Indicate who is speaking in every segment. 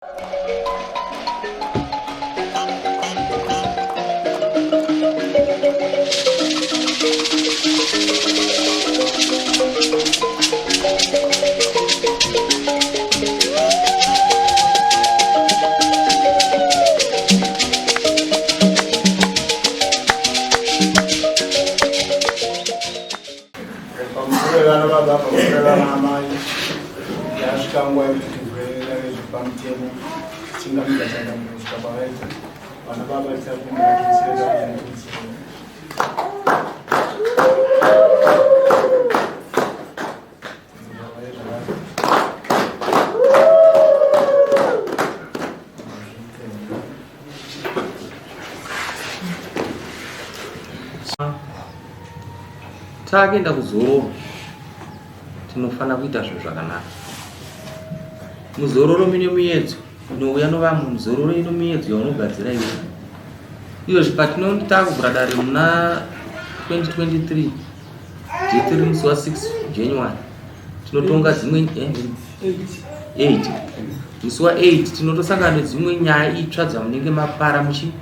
Speaker 1: Pamusoro vana baba, pamusoro vana amai, yasvika nguva yekuti tivhure dare zvepamutemo tichingamidza changamire kusvika kwavaita vana baba tichakumbira tiisire dare rekuti
Speaker 2: Takuenda kuzororo tinofanira kuita zvinhu zvakanaka. Muzororo mine muyedzo inouya novamwe, muzororo ino miyedzo yaunogadzira iwe. Iyozvi patinoti takuvhura dare muna 2023 date riri musi wa 6 January tinotonga dzimwe 8 musi wa 8 tinotosangana nedzimwe nyaya itsva dzamunenge mapara muchi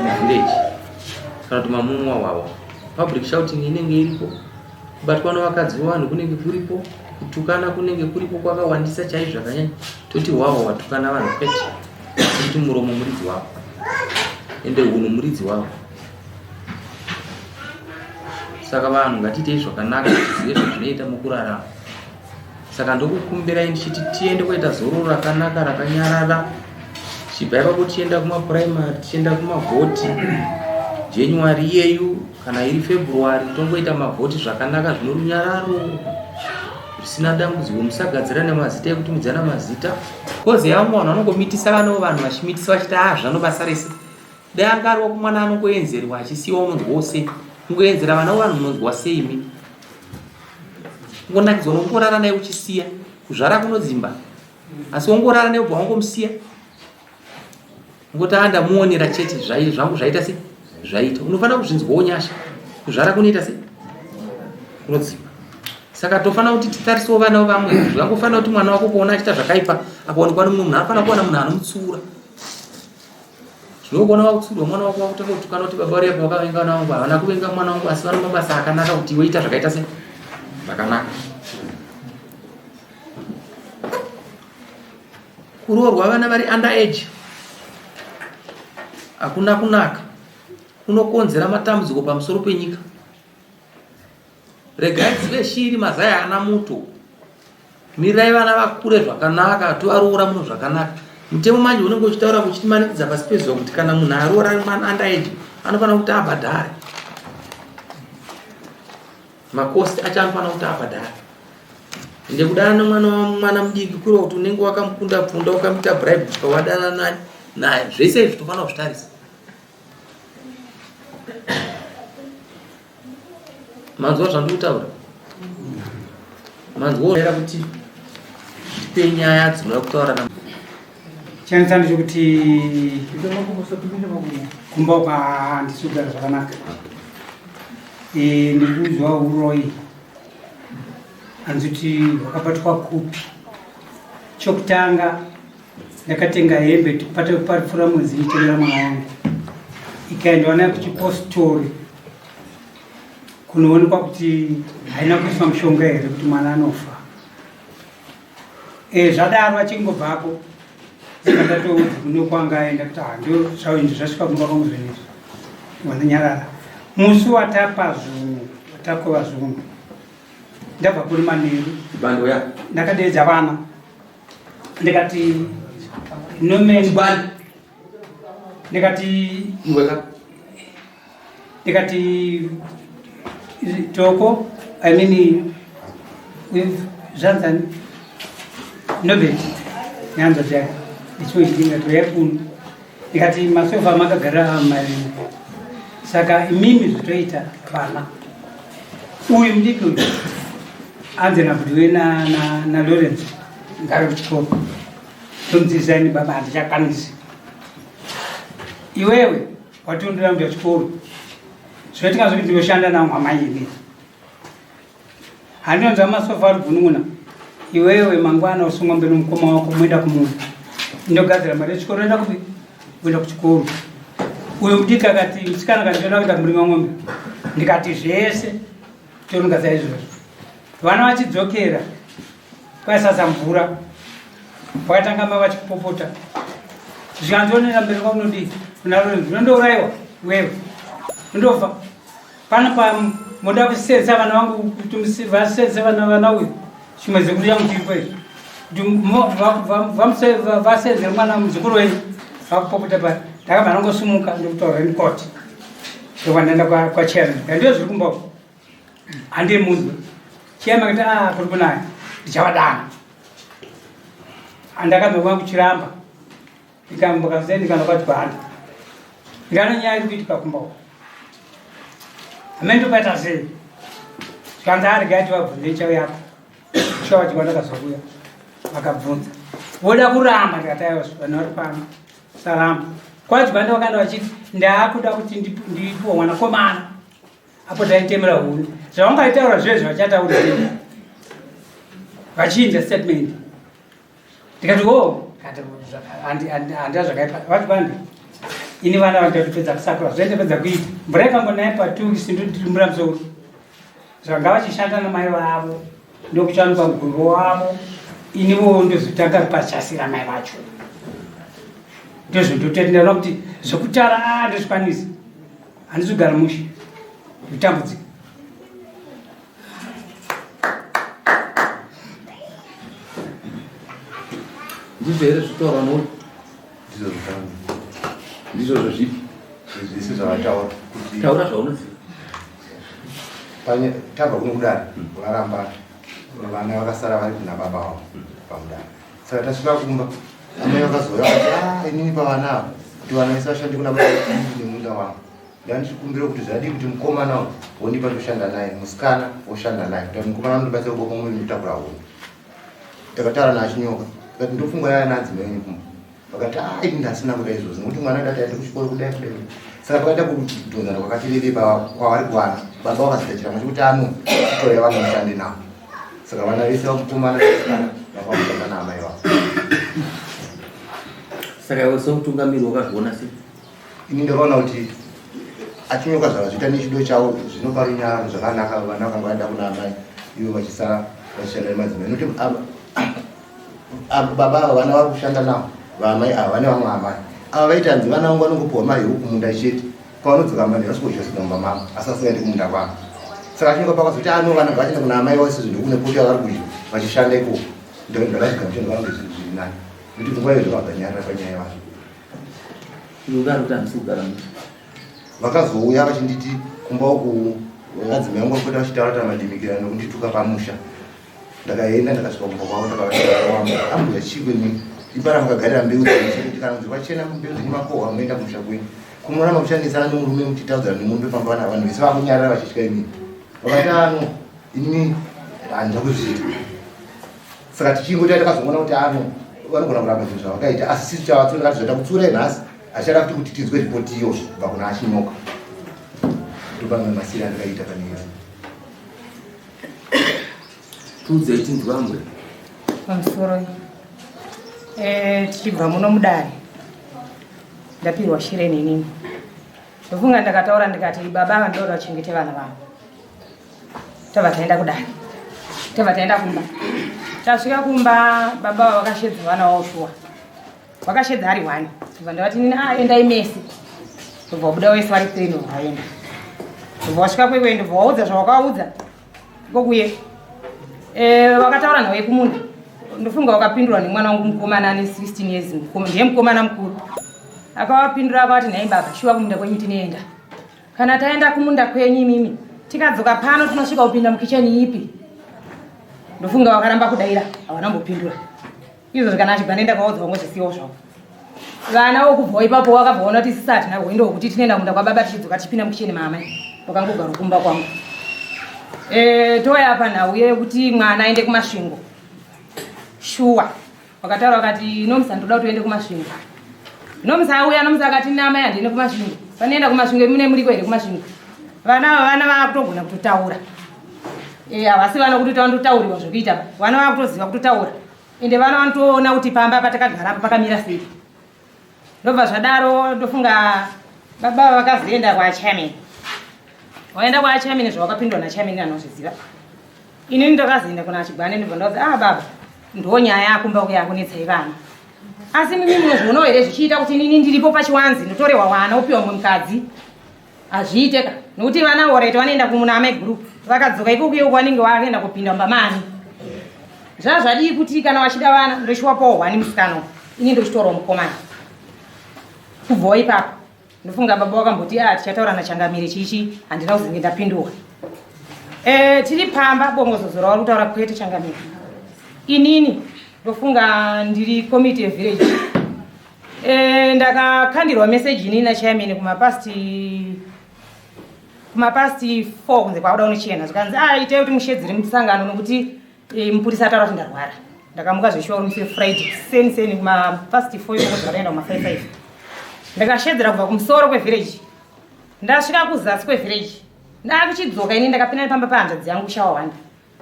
Speaker 2: muvillage kana kuti mamunwa wawa public shouting inenge iripo kubatwa nevakadzi vevanhu kunenge kuripo kutukana kunenge kuripo kwakawandisa chaizvo zvakanyanya toti wawa watukana vanhu kwete asi kuti muromo muridzi wavo ende hunhu muridzi wavo saka vanhu ngatiitei zvakanaka tizive zvazvinoita mukurarama Saka ndokukumbirai ndichiti tiende kuita zororo rakanaka rakanyarara tichibva ipapo tichienda kumapuraimary tichienda kumavhoti January iyeyu kana iri February tongoita mavhoti zvakanaka zvino runyararo zvisina dambudziko musagadzirane mazita ekutumidzana mazita kozi yavamwe vanhu vanongomitisa vana vanhu vachimitisa vachiti a ah, zvano basa rese dai anga ari wako mwana anongoenzerwa achisiwa unonzwawo sei kungoenzera vana vanhu munonzwa sei mi kungonakidzwa nokungorara naye uchisiya kuzvara kunodzimba asi wongorara naye ubva wangomusiya ngoti andamuonera chete zvangu zvaita se zvaita unofanira kuzvinzwawo nyasha kuzvara kunoita se kunodzimba saka tofanira kuti titarisewo vana vamwe zvangofanira kuti mwana wako kuona achiita zvakaipa akaonekwa nomumwe munhu anofanira kuwana munhu anomutsiura Zvinogona wakutsiurwa mwana wako wakutanga kutukana kuti baba vari apa vakavenga vana vangu havana kuvenga mwana wangu asi vano mabasa akanaka kuti iwe ita zvakaita se zvakanaka. Kuroorwa vana vari under age hakuna kunaka kunokonzera matambudziko pamusoro penyika. Regai dzive shiri mazai haana muto. Mirirai vana vakure zvakanaka tovaroora muno zvakanaka. Mutemo manje unenge uchitaura kuchitimanikidza pasi pezuva kuti kana munhu aroora mwana under age anofanira kuti abhadhare. Makosti acho anofanira kuti abhadhare. Ende kudana mwana mwana mudiki kureva kuti unenge wakamukunda pfunda ukamuita bribe kusvika wadana naye. Zvese izvi tofanira kuzvitarisa. Manzwa zvandiri kutaura? Manzwa era kuti tipe nyaya dzinoda kutaura na
Speaker 3: Chanisa ndechekuti kumba uko handisi kugara zvakanaka. Eh, ndiri kunzwa uroyi hanzi kuti hwakabatwa kupi. Chokutanga Ndakatenga hembe paripfuura mwedzi ndichitengera mwana wangu, ikaendwa nayo kuchipostori kunoonekwa kuti haina kuiswa mushonga here kuti mwana anofa. E, zvadaro achingobvapo saka ndatoudza kune kwanga aenda kuti ah, ndo zvainzi zvasvika kumba kwangu zvinhu izvi wandanyarara musi watapa zvinhu watakova zvinhu ndabva kuri manheru ndakadeedza vana ndikati nomen ndikati ndikati toko i mean zvanzani nobet nehanzvadzi yake nechimwe chidinga toya kuno ndikati masofa makagara mari saka imimi zvitoita vana uyu mudiki uyu anzi nabhudiwe nalawrence ngari kuchikoro tomudzidzisai ni baba handichakwanisi iwewe watondera kuita chikoro zvinoitika zvekuti ndinoshanda nawo mwamai ini handinonzwa masofa ari gunun'una Iwewe mangwana usungombe nomukoma wako moenda kumunda, ndogadzira mari yechikoro, enda kupi? Kuenda kuchikoro. Uyo mudiki akati, musikana akati ndoda kuenda kumurima ng'ombe. Ndikati zvese toronga saizvozvo. Vana vachidzokera kwaisasa mvura, vakatanga mai vachipopota, zvikanzionera mberi kwaunodii kuna Lorenzo, unondourayiwa iwewe, undofa pano pa moda kusenza vana vangu kuti vasenze vana vana uyu chimwe zikuru changu chiripo izvi kuti vasenzere mwana muzukuru wenyu vakupopota pa ndakabva ndangosumuka ndokutaura renikoti ndokwandaenda kwachairman ndandiyo zviri kumba uko handiye munzwe chairman akati a ah, kuri kunaya ndichavadana andakabva kwangu chiramba ndikambokaze ndikanokwati kwaani ndikano nyaya iri kuitika kumba uko hamene ndopaita sei zvikanzi aregai tivabvunze chau yako shuwa vachibva ndakazouya vakabvunza voda kuramba ndikati aiwa vanhu vari pano saramba kwachibva ndovakanda vachiti ndaakuda kuti ndipiwa mwanakomana apo taitemera huni zvavangaitaura zvezvo vachataura vachinja statement ndikati o oh, handina zvakaipa vati vandi ini vana vandakupedza kusakura zvendapedza kuita mvura ikangonaya patusi ndodimbura musoro zvanga vachishanda namai vavo ndokuchanuka mugumbo wavo inivo ndozotanga pachasira mai vacho ndozvondotendera kuti zvekutara ah, ndozvikwanisi handisi kugara mushe ndotambudzika
Speaker 2: Ndizvo here zvitaurwa nouri?
Speaker 4: Ndizvo zvitaurwa.
Speaker 2: Ndizvozvo zvipi?
Speaker 4: Zvese zvavataura.
Speaker 2: Kuti taura zvaunoziva.
Speaker 4: Panye tabva kuno kudare varamba vana vakasara vari kuna baba vavo pamudare. Saka tasvika kumba amai vakazouya vakati ah inini pavana ava kuti vana vese vashande kuna baba nemunda wangu. Ndandichikumbira kuti zvadii kuti mukomana uyu wondipa toshanda naye, musikana woshanda naye kuti mukomana anondibatsira kubopa muviri nekutakura huni. Takataura naChinyoka tikati ndopfungwa yaya naadzimai enyu kumba. Vakati ah ini ndasina kuda izvozvo nekuti mwana ndati aende kuchikoro kudai kudai. Saka pakaita kudhonzana kwakati rebei kwavari kuvana. Baba vakazoita chiramwa chekuti ano kutora vana mushande navo. Saka vana vese vamukomana nemusikana vakamushanda naamai vavo.
Speaker 2: Saka iwe semutungamiri wakazviona sei?
Speaker 4: Ini ndakaona kuti achinyoka zvavazviita nechido chavo zvinopa runyararo zvakanaka vana vakanga vaenda kuna amai ivo vachisara vachishanda nemadzimai nokuti baba ava vana vari kushanda navo vaamai ava vane vamwe amai ava vaiti hanzi vana vangu vanongopiwa mari yekumunda chete kwavanodzoka mari vasikodyasina mumba mavo asi vasingaendi kumunda kwavo saka achinyoka pakazoti ano vana ngavachienda kuna amai vavo sezvo ndokune poti yavari kudya vachishanda ikoko ndakazvigamuchira ndakaona kuti zviri nani nekuti nguva iyo zvakabvanyarira panyaya yavanhu Vakazouya vachinditi kumba uku vadzimai vangu vakuita vachitaura taura madimikira nokundituka pamusha. Ndakaenda ndakasvika kumba kwavo ndakavati ambuya chii kwenyu imba ramakagarira mbeu dzenyu kuti kana kunzi kwachena mbeu dzenyu makohwa munoenda kumusha kwenyu kumoramba muchanetsana nemurume muchitaudzana nemurume pamba vana vanhu vese vakunyarara vachitya imini vakati ano inini handina kuzviita saka tichingoti takazoona kuti ano vanogona kuramba zvinhu zvavakaita asi sisi chavatsura kati zvaita kutsura nhasi achada futi kuti tinzwe ripoti iyo kubva kuna achinyoka ndopamwe masiri andakaita pane iyo
Speaker 2: tudzei tinzwe amwe
Speaker 5: pamusoro eh, tichibva muno mudare ndapirwa shireni inini ndofunga ndakataura ndikati baba ava ndoda vachengete vana vavo tobva taenda kudare tobva taenda kumba tasvika kumba baba vava vakashedza vana vavo shuwa vakashedza ari one tobva ndavati nini ah endai mese tobva wabuda wese vari three ndobva vaenda tobva wasvika kwekwe ndobva waudza zvawakaudza ikokuye eh, vakataura nhau yekumunda ndofunga wakapindurwa nemwana wangu mukomana ane 16 years ndiye mukomana mukuru akavapindura akavati nhai baba shuwa kumunda kwenyu tinoenda Kana taenda kumunda kwenyu imimi tikadzoka pano tinosvika kupinda mukicheni ipi? Ndofunga vakaramba kudaira havana mbopindura. Izvozvo kana achibva nenda kwaudza vamwe zvisiwo zvavo. Vana wokubva ipapo wakabva waona kuti isisi hatina hwendo hwekuti tinoenda kumunda kwababa tichidzoka tichipinda mukicheni maamai. Wakangogara kumba kwangu. E, touya panhau yekuti mwana aende kuMasvingo. Shuwa. Wakataura wakati Nomsa ndoda kuti uende kuMasvingo. Nomsa auya Nomsa akati namai handiende kuMasvingo. Panoenda kuMasvingo mune muriko here kuMasvingo? Vana ava vana vakutogona kutotaura. Eh, havasi vana kuti tandotaurirwa zvekuita vana vakutoziva kutotaura ende vana vanotoona kuti pamba patakagara apa pakamira sei ndobva zvadaro ndofunga baba vakazoenda kwachairman waenda kwachairman zvawakapindwa nachairman anozviziva inini ndakazoenda kuna chigwane ndobva ndaudza ah baba ndo nyaya yakumba kuya kunetsai vana asi mimi munozvionawo here zvichiita kuti inini ndiripo pachiwanzi ndotorehwa wana opiwa mumwe mukadzi hazviite ka nokuti vana orit vanoenda kumuna amai group vakadzoka ikoko iyo kwanenge vakuenda kupinda mumba mani zvaa zvadii kuti kana vachida vana ndochiwapawo hwani musikana ini ndochitorawo mukomana kubvawo ipapo ndofunga baba wakamboti a ah, tichataura nachangamire chichi handina kuzenge ndapindura e, tiri pamba bongozozora wari kutaura kwete changamire inini ndofunga ndiri committee yevillage e, ndakakandirwa message inini nachairman kumapasti kumapasti 4 kunze kwakuda unochena zvikanzi a ah, itai kuti mushedzere musangano nokuti e, mupurisa ataura kuti ndarwara ndakamuka zveshuwa uri musi wefriday seni seni kumapasti 4 ikoko zvakadaenda kuma 5 5 ndakashedzera kubva kumusoro kwevillage ndasvika kuzasi kwevillage ndakuchidzoka ini ndakapinda nepamba pahanzvadzi yangu kushawa wanda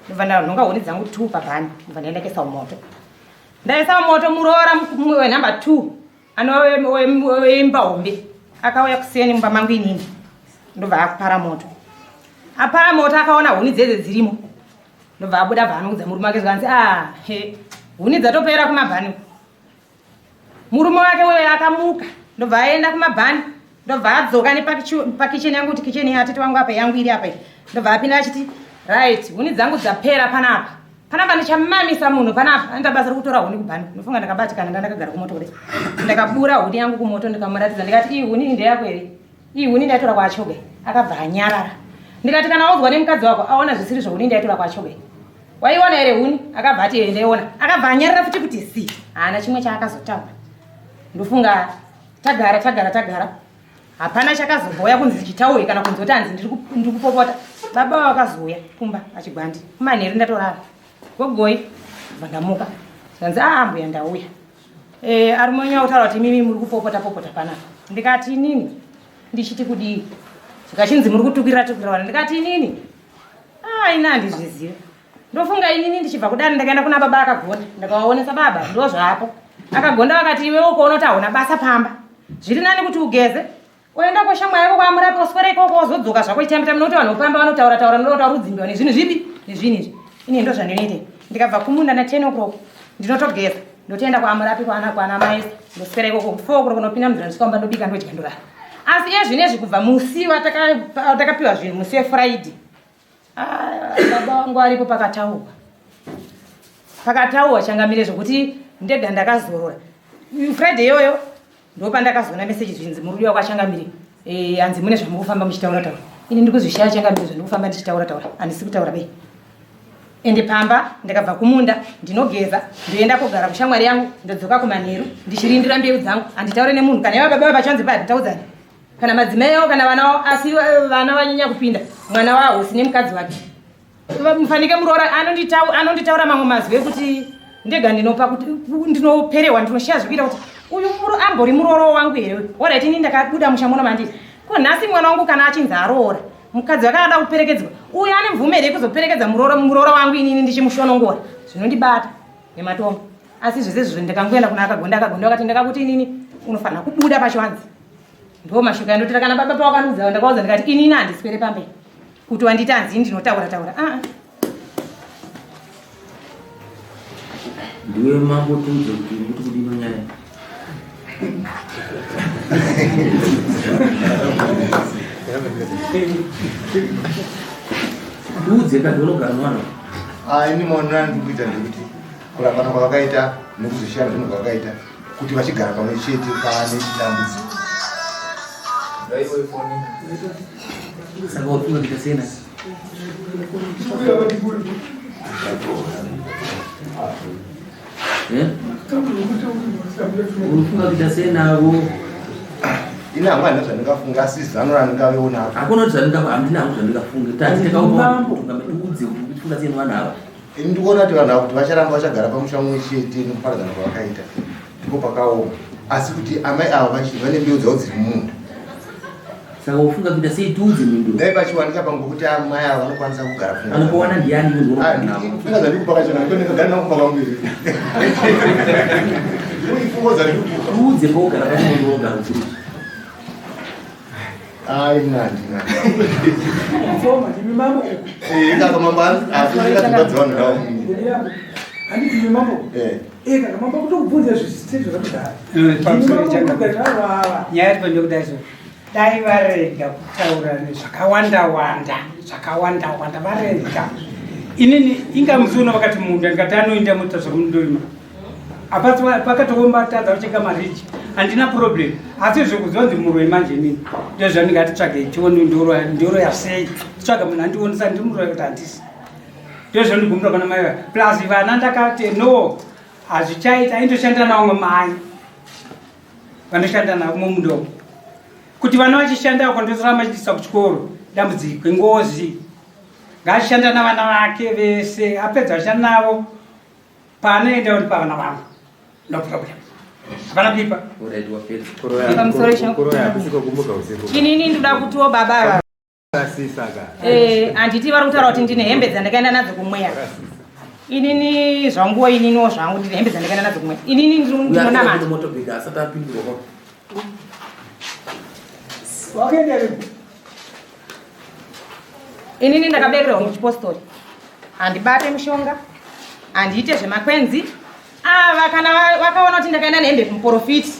Speaker 5: ndobva ndanhonga huni dzangu two pabhani ndobva ndaenda kuisa moto ndaisa moto muroora wenumber two anoweimba hombe akauya kuseni mumba mangu inini ndobva akupara moto apara moto akaona huni dzedze dzirimo ndobva abuda bva anoudza murume wake zvikanzi ah he huni dzatopera kumabhani murume wake uyo akamuka ndobva aenda kumabhani ndobva adzoka nepakicheni yangu kuti kicheni yatete wangu apa yangu iri apa ndobva apinda achiti right huni dzangu dzapera panapa panapa ndichamamisa munhu panapa anoita basa rekutora huni kubhani ndofunga ndakabatikana ndandakagara kumoto kudai ndakabura huni yangu kumoto ndikamuratidza ndikati iyi huni ndeyako here iyi huni ndaitora kwachoge akabva anyarara ndikati kana waudzwa nemukadzi wako aona zvisiri zvohuni ndaitora kwachoge waiona here huni akabva ati ee ndaiona akabva anyarara futi kuti si haana chimwe chaakazotaura ndofunga tagara tagara tagara hapana chakazomboya kunzi chitauye kana kunzi kuti hanzi ndiri kupopota baba vakazouya kumba achigwandi kumanheru ndatorara gogoi bva ndamuka zvanzi aa mbuya ndauya Eh, arume kutaura kuti imimi muri kupopota popota panapa ndikati inini ndichiti kudii zvikachinzi muri kutukirira tukirira vanhu ndikati inini ah, ini handizvizive ndofunga inini ndichibva kudani ndakaenda kuna baba akagonda ndakavaonesa baba ndo zvapo akagonda vakati iwe ukaona kuti hauna basa pamba zviri nani kuti ugeze oenda kwashamwa yako kwamurapi oswera ikoko wozodzoka zvako chitambita munoti vanhu vopamba vanotaura taura notaura udzimbiwa nezvinhu zvipi nezvinhu izvi ini ndo zvandinoita ndikabva kumunda na 10 o'clock ndinotogeza ndotoenda kwamurapi kwana kwana maisa ndoswera ikoko 4 o'clock ndopinda munzira ndosvika kumba ndobika ndodya ndorara asi iye zvinezvi kubva musi watakapiwa zvinhu musi wefriday ah, baba vangu aripo pakataurwa pakataurwa changamire zvokuti ndega ndakazorora friday iyoyo ndopandakazoona meseji zvinzi muri kudiwa kwachangamire eh, hanzi mune zvamukufamba muchitaura taura ini ndiri kuzvishaya changamire zvandikufamba ndichitaura taura handisi kutaura bei ende pamba ndakabva kumunda ndinogeza ndoenda kogara kushamwari yangu ndodzoka kumanheru ndichirindira mbeu dzangu handitaure nemunhu kana iva baba vachanzi pa handitaudzani kana madzimai avo kana vana vavo asi eh, vana vanyanya kupinda mwana wahosi nemukadzi wake mufanike muroora anonditaura mamwe mazwi ekuti ndega ndinopa kuti ndinoperewa ndinoshaya zvekuita kuti uyu ambori murooro wangu here orit ini ndakabuda musha muno mandiri ko nhasi mwana wangu kana achinzi aroora mukadzi wake ada kuperekedzwa uyu ane mvume here yekuzoperekedza muroora wangu inini ndichimushonongora zvinondibata nematombo asi zvese izvozvo ndakangoenda kuna akagonda akagonda vakati ndakakuti inini unofanira kubuda pachivanzi ndo mashoko andotira kana baba pawakandiudza ndakaudza ndikati inini handiswere pamberi kuti wanditi hanzi ndinotaura taura aa ah.
Speaker 2: Ndiwe mambo tiudze kuti uri kuti kudini nyaya. Ndiudze ka unogara mwana.
Speaker 4: Ah, ini maonero andiri kuita ndekuti kurambana kwavakaita nekuzoshiyana zvinhu kwavakaita kuti vachigara pamwe chete pane dambudziko.
Speaker 2: Saka wafunga kuita sei nhasi? Eh? Unofunga kuita sei navo?
Speaker 4: Ini hangu handina zvandingafunga asi zano randingavewo naro.
Speaker 2: Hakuna kuti zvandingafunga, handina hangu zvandingafunga. Tati takaona tiudze kuti uchifunga sei nevanhu ava.
Speaker 4: Ini ndikuona kuti vanhu ava kuti vacharamba vachagara pamusha mumwe chete nekuparadzana kwavakaita ndipo pakaoma asi kuti amai ava vane mbeu dzavo dziri mumunda.
Speaker 2: Saka wofunga kuita sei tiudze mhinduro.
Speaker 4: Dai pachiwanika pangu kuti amai ava vanokwanisa kugara pfungwa.
Speaker 2: Anokuwana ndiani munhu
Speaker 4: Ah,
Speaker 2: unogara navo?
Speaker 4: pfungwa dzandikupa kachona ndonekagara navo kumba kwangu izvi. Pfungwa dzandikupa.
Speaker 2: Tiudze paugara pacho munhu unogara kupi.
Speaker 4: Ai nandi nandi.
Speaker 3: Mfoma, ndimi mambo.
Speaker 4: Eh, kaka mambo asi dzimba dzevanhu ndawo.
Speaker 6: Handiti ndimi mambo.
Speaker 4: Eh.
Speaker 6: Eh, kaka mambo kutokubvunza zvisizvo zvakudhara.
Speaker 3: Pamusoro
Speaker 6: Ndimi mambo kugara navo
Speaker 3: Nyaya iri pandokudai so dai varega kutaura zvakawanda wanda zvakawanda wanda varega. Inini inga musi uno vakati munda ndikati anoinda mota zvamunondorima apasi pakatoomba tadza kucheka mariji handina problem asi zvekuziva nzi muroyi manje inini ndozvandingati tsvage tione ndoroya sei tsvaga munhu andionesa ndimuroyi kuti handisi ndozvandigumbura pana mai vaya plus vana ndakati no hazvichaita indoshanda navamwe mai vandoshanda navo mumunda kuti vana vachishanda uko ndozoramba chiisa kuchikoro dambudziko ingozi ngaashanda navana vake vese apedza ashanda navo paanoenda uri pavana vangu no problem hapana kuipa.
Speaker 2: Alright, wapedza.
Speaker 5: Pamusoro
Speaker 7: Kuroya hakusiko kumuka usiku.
Speaker 5: Inini ndoda kutiwo baba ava.
Speaker 7: Asisa ka.
Speaker 5: Eh, handiti vari kutaura kuti ndine hembe dzandakaenda nadzo kumweya. Inini zvanguwo ininiwo zvangu ndine hembe dzandakaenda nadzo kumweya. Inini ndinonamata.
Speaker 2: Motobheka asati apindurwa kwa.
Speaker 6: Wakaenda ripi?
Speaker 5: Inini ndakaberekerwa muchipostori. Handibate mushonga, handiite zvemakwenzi. Ava kana vakaona kuti ndakaenda nehembe kumuprofiti,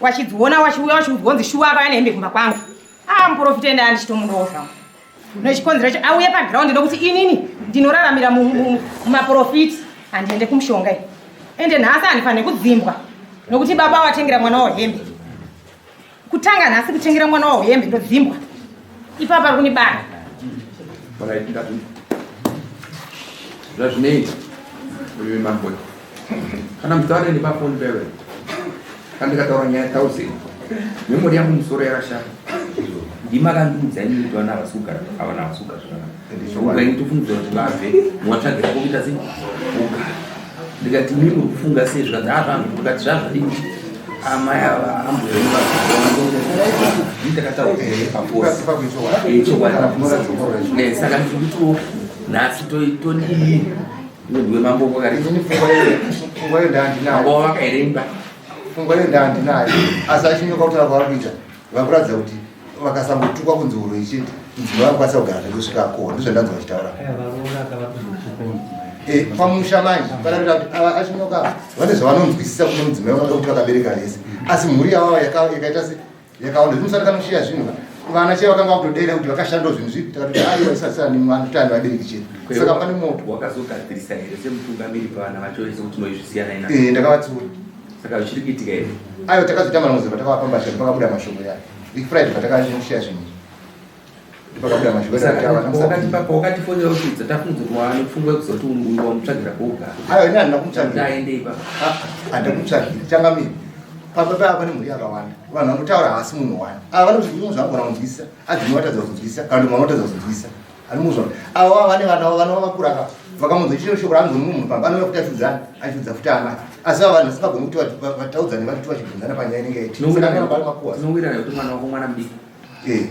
Speaker 5: wachidziona wachiuya wachiudzwa kunzi shuwa akauya nehembe kumba kwangu. Ah, muprofiti enda andichitomudawo zvangu. Nechikonzero chacho auye pagiraundi nokuti inini ndinoraramira mumaprofiti, handiende kumushonga iyi. Ende nhasi handifaniri kudzimbwa nokuti baba watengera mwana wawo hembe. Kutanga nhasi kutengera mwana wawo hembe ndodzimbwa. Ipapa ari kunibara.
Speaker 8: Alright, ndati. Zvazvinei uyu mambo. Kana mutaure nepafoni pewe. Kana ndikataura nyaya thousand. Memory yangu musoro yakashata.
Speaker 2: Ndimakandiudza inini kuti vana havasi kugara ava havasi kugara zvakanaka. Ukaini tofungidzira kuti vabve movatsvagira pokuita sei vogara. Ndikati mimi muri kufunga sei zvikanzi haa zvangu ndikati zvazvadini amai ava ambuya venyu vabva ndakataura paposi. Chokwadi. Saka ndiri nhasi todii iwe ndiwe mambo kwakari
Speaker 4: Inini pfungwa iyo ndandinayo.
Speaker 2: Mambo wakaeremba.
Speaker 4: Pfungwa iyo ndandinayo. Asi achinyoka kutaura kwavari kuita vakuratidza kuti vakasambotukwa kunzi uroyi chete mudzimai vakukwanisa kugara zvekusvika akohwa ndizvandanzwa vachitaura. Pamusha manje panoita kuti ava achinyoka vane zvavanonzwisisa kune mudzimai vanoda kuti vakabereka vese asi mhuri yavavo yakaita se yakawanda zvinosati kanoshiya zvinhu vana chaivo vakanga vakutodera kuti vakashandawo zvinhu zvipi takatoti aiwa isasani mwana kuti ani vabereki chete saka pane moto.
Speaker 2: Wakazogadzirisa here semutungamiri pavana vacho vese kuti moizvisiyana ina?
Speaker 4: Eh, ndakavatsiura.
Speaker 2: Saka zvichiri kuitika here?
Speaker 4: Aiwa takazoita marambudziko patakavapa mbatya pakabuda mashoko yayo ifriday patakashiya zvinhu izvi pakabuda mashoko
Speaker 2: Saka
Speaker 4: ekuti avana musati
Speaker 2: wakatifonera kuti dzatafunga kuti waane pfungwa yekuzoti uyu wamutsvagira kwogara.
Speaker 4: Aiwa ini handina kumutsvagira.
Speaker 2: Aende ipapo.
Speaker 4: Handina kumutsvagira changamire pamba paya pane mhuri yakawanda vanhu vanotaura haasi munhu wani ava vanoti zvimwe zvavagona kunzwisisa adzimwe vatadza kuzonzwisisa kana kuti mwana watadza kuzonzwisisa anomunzwa ava vane vana vana vakakura ka vakamunzwa chiro shoko raanzwa mumwe munhu pamba anouya kuti achiudzana achiudza futi amai asi ava vanhu vasingagoni kuti vataudzane vatoti vachibvunzana panyaya inenge yaitika saka anenge ari makuhwa.
Speaker 2: Tinowirana kuti mwana wako mwana mudiki.
Speaker 4: Eh.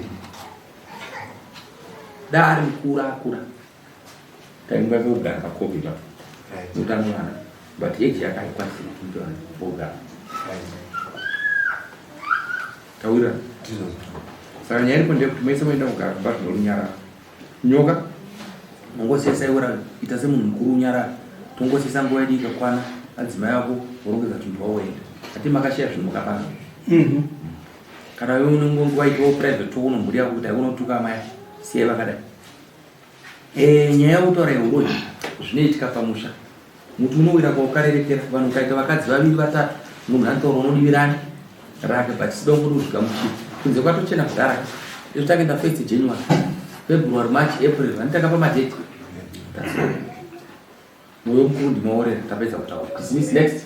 Speaker 2: Da ari mukuru akura. Taimba kugara pakobi ipapo. Nokuti anomwana but age yake haikwanisi kuti ogara. Tawirana. Saka nyaya iripo ndeyekuti mese moenda kugara kumba zvinorunyarara. Nyoka mongosesa iwe ita semunhu mukuru unyarara. Tongosesa nguva yedu ikakwana adzimai ako vorongedza tunhu twawoenda. Ati makashiya zvinhu mukapanga. Kana iwe unenge nguva itawo private talk unomhuri yako kuti haikunotuka amai siyai vakadai. Nyaya yekutaura yeuroyi zvinoitika pamusha. Muti unowira kwaukarerekera vanhu ukaita vakadzi vaviri vatatu munhu anotaura unodivirani rake but sida kungoti uzvigamuchire kunze kwatochena kudhara izvo takaenda 1st January February March April vani takapa madate. That's all. Moyo mukuru ndimaorera tapedza kutaura. Dismiss next.